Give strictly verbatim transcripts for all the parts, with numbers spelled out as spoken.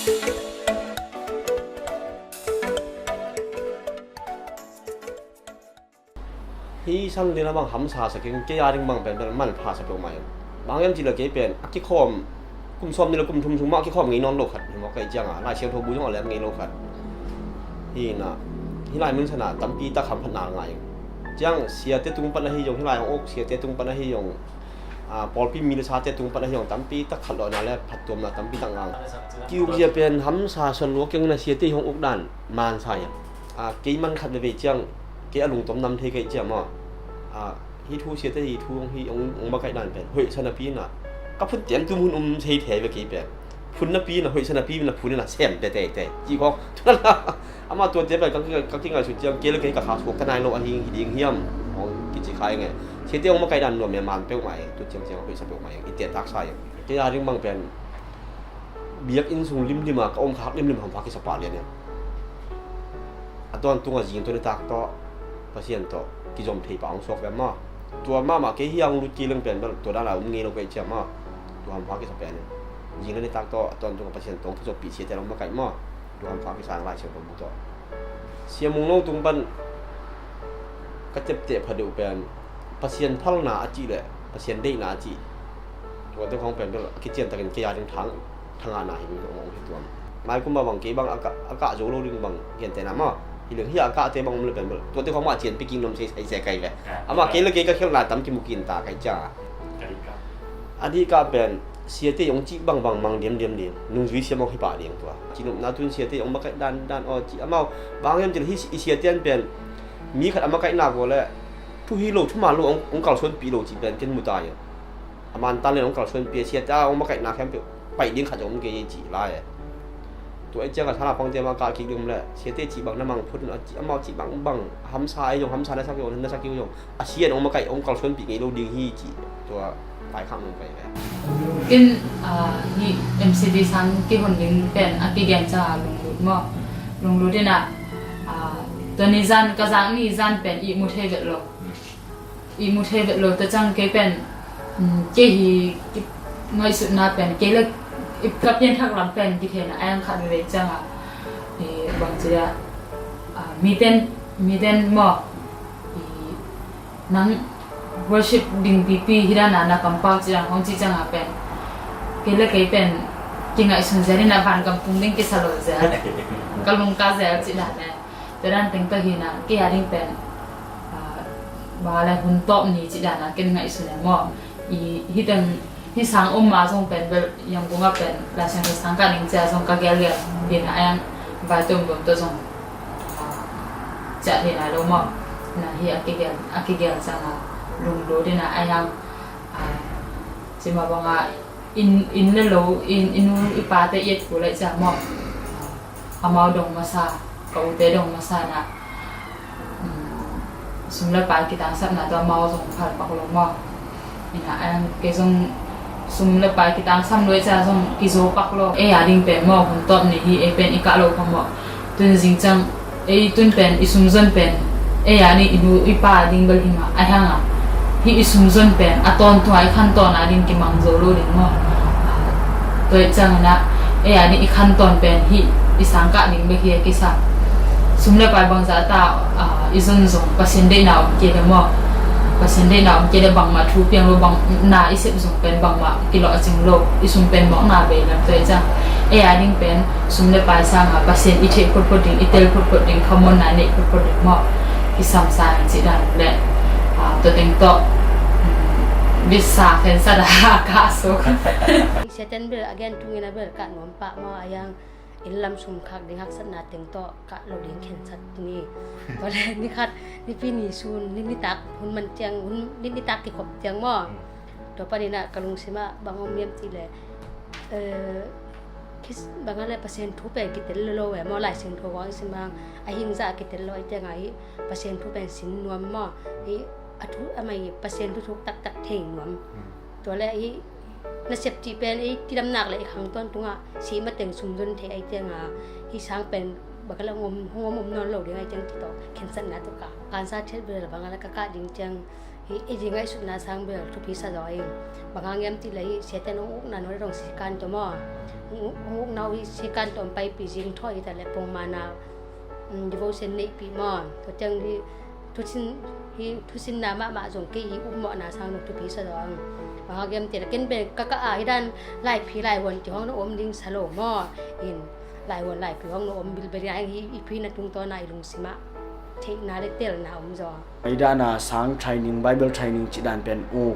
Hih sang ding a bang hamsa sa keng, kei a ding bang pen bel manpha sa peuhmah ing. Bang hiam cih leh kei pen a kikhawm kum sawm nih le kum thum sung mah a kikhawm ngei nawn lo khat hi mawk ka hih ciangah Lai Siangtho bu zong a lem ngei lo khat hi na. Hih lai mun sanah tampi tak hamphatna ngah ing. Ciang siate tung pan ahi zong, hih lai hong uk siate tung pan ahi zong, a, pawlpi mi le sate tung pan ahi zong tampi tak khatlawhna le phattuamna tampi tak ngah ing. Ki-ukzia pen hamsa sa lo keng na, siate hong uk dan mansa hi a. A, kei man khat veve ciang kei a lungtom nam thei ka hih ciang maw, a, hih thu siate hih thu hong, hih hong, hong makaih dan pen hoihsa napi na ka phun tem tum hun um thei thei ve kei pen. Phun napi na hoihsa napi na phun na sem te te te ci khawng. Amah tuate pen ka ki, ka kingaihsut ciang kei le kei ka kha suak ta nai lo ahi hi ding hiam hong kici kha ing e. Siate hong makaih dan nuam e, man peuhmah e, tu ciang ciang hoihsa peuhmah e, i te taksa e. Kei a ding bang pen biakinn sung limlim a ka om khak limlim hampha kisa pah lian e. A tawntung a zing tawh nitak tawh Pasian tawh kizom thei pah hong suak ve maw. Tua mahmah kei hi a hong lut kei leng pen bel tua dan a um ngei lo ka hih ciang maw. Tua hampha kisa pen e. Zing le nitak tawh a tawntung a Pasian tawh hong thuzawhpih siate hong makaih maw. Tua hampha kisa ing Lai Siangtho bu tawh. Sia Mung Nong tung pan ka tepteh pha deuh pen Pasian phalna a cih le Pasian deihna a cih, tuate khawng pen bel a kician takin kei a ding thang, thangahna hi, hong, hong hi tuam. Maikum a bang kei bang a kah, a kah zo lo ding bang gentehna maw. Hi leng hi a kahte bang om le pen bel tuate khawng mah cian piking nuam sei sai se kai ve. Amah kei le kei ka khialhna tam kimu kin ta kai ciang a. A dih kah pen siate hong cih bangbang mang diamdiam ding, nungzui siam hong hi pah ding tua. Cinopna tun siate hong makaih dandan aw cih amau. Bang hiam cih leh hih i siate an pen mi khat a makaihna vua le thuhi lo thuman lo hong, hong kalsuanpih lo cih pen ken mu ta hi. A mantan le hong kalsuanpih a, siate a hong makaihna khempeuh paih ding khat zong om kei hi cih lai e. Tua i ciang a thala pangte mah kah kik ding om le siate cih bang na mang phut un a cih amau cih bangbang hamsa ahi zong hamsa na sa kei uh, na sa kei uh zong a sian hong makaih hong kalsuanpih ngei lo ding hi cih tua paikhak nung pai ve. Ken, ah, hih M C D sang kihon ding pen a kigen ciang a lunglut maw. Lunglut in a, ah, tua ni zan ka zak ni zan pen ihmu thei vet lo. Ihmu thei vet lo tua ciang kei pen, um, kei hi ki ngaihsutna pen kei le i ka pianthak lam pen kitheihna a yang khat veve ciang a, i bang ci a, ah, miten, miten maw. I nang worship ding pipi hi dan a na kampau ci dan hong ci ciang a pen kei le kei pen kingaihsun zel in a van kampung ding kisa lo zel. Ka lungka zel ci dan e. Tua dan teng tawh hi na kei a ding pen, ah, bang a le hun tawp ni ci dan a ken ngaihsun e maw. I hi teng Hih sang om ma zong pen bel Yangon ah pen Laisiangtho sang kah ding cia zong ka gelgel ding a, a yang vai tuamtuam tawh zong, ah, ciah thei nai lo maw. Na hi a kigel, a kigel ciang a lunglut ding a, a yang, ah, cima bang a inn, inn le lo, inn, inn i pate i et kul leh cia maw. Amau dong masa, ka ute dong masa na, um, sum le pai kitangsapna tawh amau zong phal pak lo maw. Ina, a, kei zong sum le pai kitangsam lo i cia zong kizo pak lo. Ei a ding pen maw, hun tawp ni hi, ei pen i kah lo kha maw. Tun zing ciang, ei tun pen i sum zon pen ei a ding i nu i pa a ding bel hi mah, a hang a hih i sum zon pen a tawntung a i khantawn a ding kimang zo lo ding maw. Tua i ciangin a, ei a ding i khantawn pen hih i sang kah ding bek hi a kisam. Sum le pai bangzah ta, a, i zon zong Pasian deihna om kei le maw. Pasian deihna om kei le bangmah thu piang lo, bang na i sep zong pen bangmah kilawh a cing lo, i sum pen mawkna bei lam. Tua i ciang ei a ding pen sum le pai sang a Pasian i theih photphot ding, i tel photphot ding, khamuanna i neih photphot ding maw. Kisam sa in cih dan le, a, tua teng tawh, um, bisa khensat a kah suk. Satan bel a gen tungin a bel kah nuam pah maw, a yang inn lam sum khak ding haksatna teng tawh kah lo ding khensat tuni. Tua le ni khat, nipi ni sun, ni, nitak hun man ciang, hun, ni, nitak kikhop ciang maw. Hmm. Tua panin a ka lungsim ah bang om hiam cih leh, eh, kis-, bang a le Pasian thu pen kitel lo lo e maw, Lai Siangtho kong sim bang a hing zah kitel lo i ciang a hih Pasian thu pen sin nuam maw. Hih a thu a mai Pasian thu thuk taktak thei nuam. Hmm. Tua le hih nasep cih pen ei kidamnak le ei khang tawntung a sih mateng sum zon thei a i ciang a hih sang pen bang a le hong om, hong om om nawn lo ding a i ciang cih tawh khensatna tawh kah. Kansa thiat bel bang a le ka kah ding ciang I, i ding ngaihsutna sang bel thupi sa zaw ing. Bang hang hiam cih leh hih Satan hong ukna nung le dong sikan tawh maw. Hong, hong ukna uh hih sikan tawh hong paipih zing thawh hi ta leh pongmana, um, devotion neihpih maw. Tua ciang hih thusin, hih thusinna mahmah zong kei i upmawhna sang nung thupi sa zaw ing. Bang hang hiam cih leh ken bel ka ka a hi dan laiphi laihuan cih hong na om ding sa lo maw. In laihuan laiphi hong na om bilbel ing, hi i phi na tungtawn a i lungsim ah theihna le telna om zaw. I dan a sang training, Bible training cih dan pen uk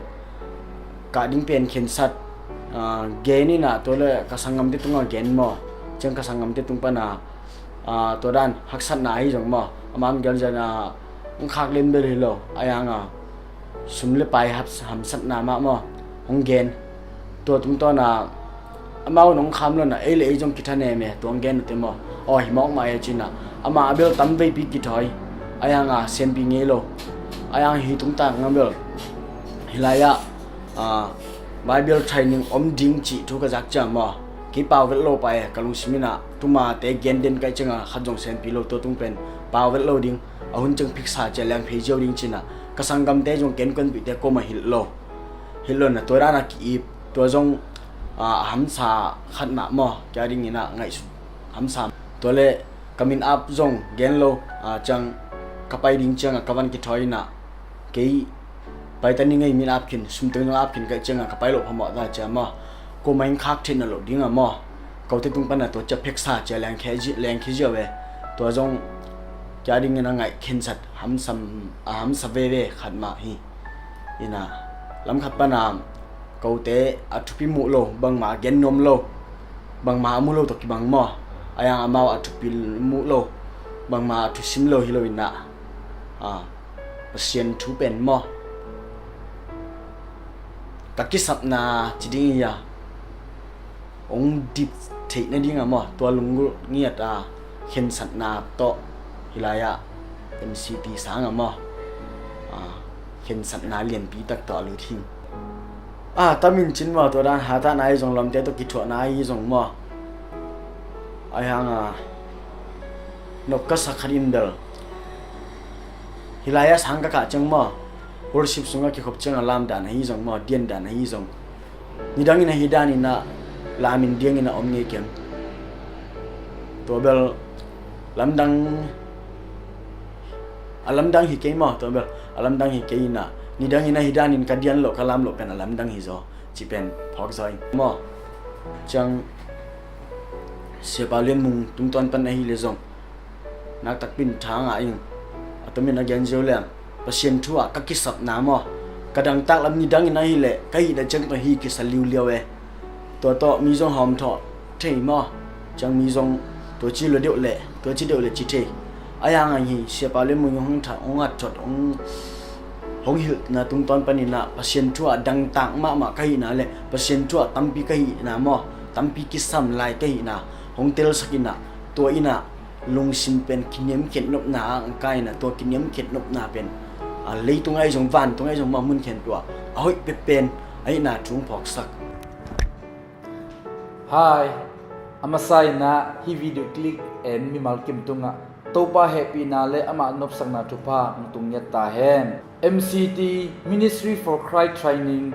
kah ding pen khensat, ah, gen in ah, tua le ka sanggamte tungah gen maw. Ciang ka sanggamte tung pan a, ah, tua dan haksatna ahi zong maw, a man gel zan a hong khak len bel hi lo, a yang a sum le pai hap-, hamsatna mah maw, hong gen. Tua tungtawn a amau nong kham lo na, ei le ei zong kithanem e, tua hong gen uh te maw. Aw, hi mawk mah e ci-in ah, amah a bel tam veipi kithawi, a yang a siampi ngei lo, a yang hi tungtak nga bel hi lai ah, ah, Bible training om ding cih thu ka zak ciang maw, kei pau vet lo pah e, ka lungsim in ah tumate gen den ka hih ciang a khat zong siampi lo, tua tung pen pau vet lo ding, a hun ciang phiksa cia liang phei ziau ding ci-in ah ka sanggamte zong kenkuanpihte kuamah hilh lo. Hilh lo na tua dan a ki-ip, tua zong, ah, a hamsa khat mah maw, kei a ding in ah ngaihsut hamsa. Tua le ka min ap zong gen lo, ah, ciang ka pai ding ciang a ka van kithawi in ah, kei pai ta ning ei, min ap khin, sum teng zong ap khin ka hih ciang a ka pai loh phamawh ta cia maw. Kuamah in khak theih na loh ding a maw, kote tung pan a tua cia pheksa cia lengkhe zi-, lengkhe ziau e. Tua zong kei a ding in a ngaih khensat hamsam, a hamsa veve khat mah hi. In ah lam khat pan a kote a thupi muh lo, bangmah a gen nuam lo, bangmah a mu lo tawh kibang maw. A yang amau a thupi muh lo, bangmah a thusim lo hi lo in ah, ah, Pasian thu pen maw, ka kisapna ci ding hi a, hong dip theih nading a maw, tua lunggulh ngiat a khensatna tawh hi lai ah, M C T sang a maw, ah, khensatna lianpi tak tawh a lut hi. Ah, tam in cin maw, tua dan hatahna ahi zong, lamte tawh kithuahna ahi zong maw, a yang a nop ka sa khat in bel hi lai ah sang ka kah ciang maw, worship sungah kikhop ciang a lam dan ahi zong maw, dian dan ahi zong, nidang in ahi dan in ah lam in diang in a om ngei keng. Tua bel lamdang, a lamdang hi kei maw, tua bel a lamdang hi kei in ah, nidang in ahi dan in ka dian loh ka lam loh pen a lamdang hi zaw, ci pen phawk zaw ing maw. Ciang Siapa Lian Mung tungtawn pan ahi le zong, nak takpi in thang a ing, a tomin a gen ziau leng, Pasian thu ah ka kisapna maw, ka dangtak lam nidang in ahi leh ka hihna ciang tawh hi kisa liuliau e. Tua tawh mi zong hawmthawh thei maw, ciang mi zong tua ci lo deuh leh, tua ci deuh leh ci thei. A yang a hi, Siapa Lian Mung hong that, hong at thot, hong, hong hilhna tungtawn panin ah, Pasian thu ah dangtak mahmah ka hihna leh Pasian thu ah tampi ka hihna maw, tampi kisam lai ka hihna hong telsak in ah, tua in ah lungsim pen kiniamkhiat nopna ah hong kai in ah, tua kiniamkhiat nopna pen, a, leitung ahi zong, vantung ahi zong maw, mun khen tua a hoih pia pen ahihna thu hong phawksak. Hi, a masa in ah hih video clip en mimal kim tungah Topa hehpihna le amah nopsakna thupha hong tung ngiat ta hen. M C T, Ministry for Christ Training,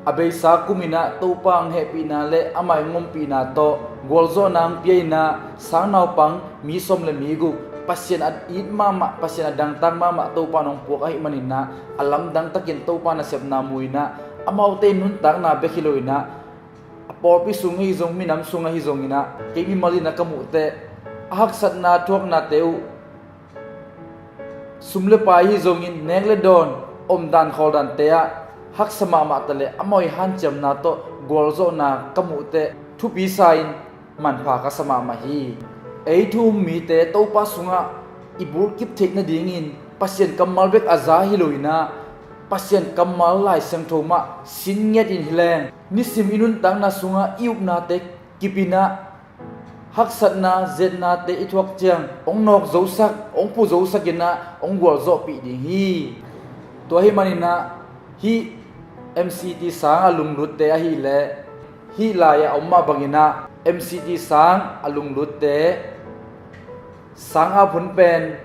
a beisa kum in ah Topa hong hehpihna le amah hong ompihna tawh gualzawhna hong pia in ah, sang naupang mi sawm le mi guk, Pasian a it mahmah, Pasian a dangtak mahmah Topa in hong puak ahih manin ah, a lamdang takin Topa nasepna mu in ah, amaute nuntakna bek hi lo in ah, a pawlpi sung ahi zong, minam sung ahi zong in ah, kei mimal in ah ka muh teh, a haksatna thuaknate uh, sum le pai ahi zongin, nek le dawn, omdan khawldante ah haksa mahmah ta leh, amau ii hanciamna tawh gualzawhna ka muh teh, thupi sa-in manpha ka sa mahmah hi. Ei thu um mite Topa sungah i bulkip theih nadingin Pasian kammal bek a za hi lo in ah, Pasian kammal Lai Siangtho mah sin ngiatin hi leng, nisim i nuntakna sungah i upnate kip in ah, haksatna, ziatnate i thuak ciang hong nawk zosak, hong phu zosak in ah hong gualzawhpih ding hi. Tua ahih manin ah, hih M C T sang a lunglutte ahih leh, hih lai-ah a om mah bangin ah, M C T sang a lunglutte, sang ap hun pen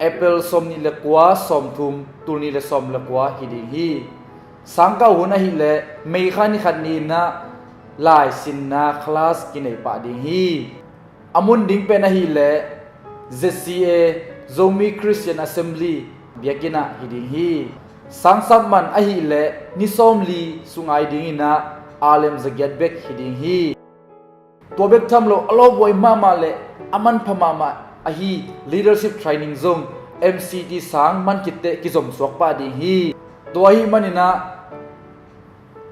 April sawmnih le kua, sawmthum, tul nih le sawm le kua hi ding hi. Sangkah hun ahih leh May kha ni khat ni-in ah laisinna class kinei pah ding hi. A mun ding pen ahih leh Z C A, Zomi Christian Assembly biakinn ah hi ding hi. Sangsap man ahih leh ni sawmli sung ai dingin ah alem zagiat bek hi ding hi. Tua bek tham lo, a lawphuai mahmah le a manpha mahmah ahi leadership training zong M C T sang man khit teh kizom suak pah ding hi. Tua ahih manin ah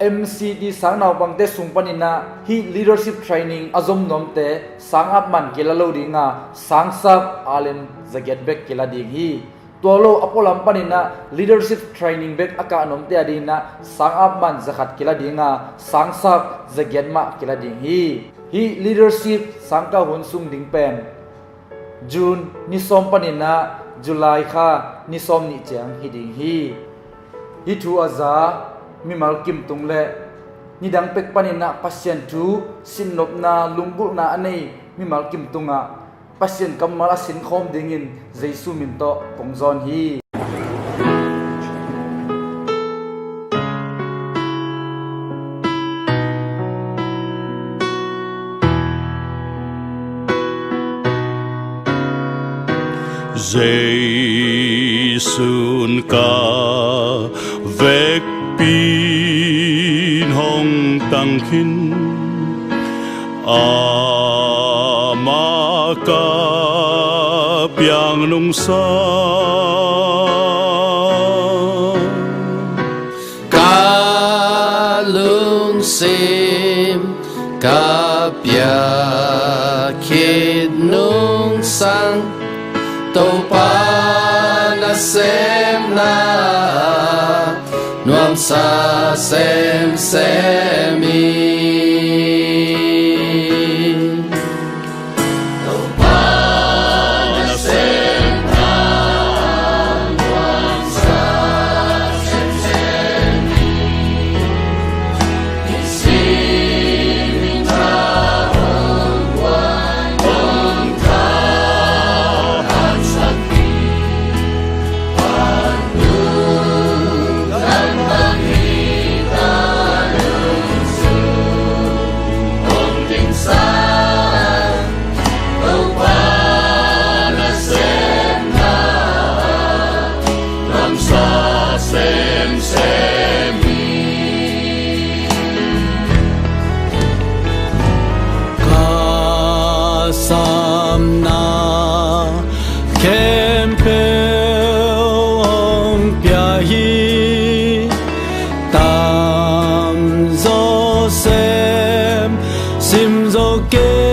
M C T sang naupangte sung panin ah hih leadership training a zom nuamte sangap man kila lo ding a, sangsap alem zagiat bek kila ding hi. Tua lo a pualam panin ah leadership training bek a kah nuamte a dingin ah sangap man zakhat kila ding a, sangsap zagiat mah kila ding hi. Hih leadership sangkah hun sung ding pen June ni sawm panin ah July kha ni sawmnih ciang hi ding hi. Hih thu a za mimal kim tung le nidang pek panin ah Pasian thu sinnopna lunggulhna a nei mimal kim tungah Pasian kammal a sinkhawm dingin Jesu min tawh kong zawn hi. Jesu'n ka vekpi-in hong tang khin, amah ka piaknung sang. Ka lungsim ka piak khit nungsang, Topa nasepna nuamsa semsem hi.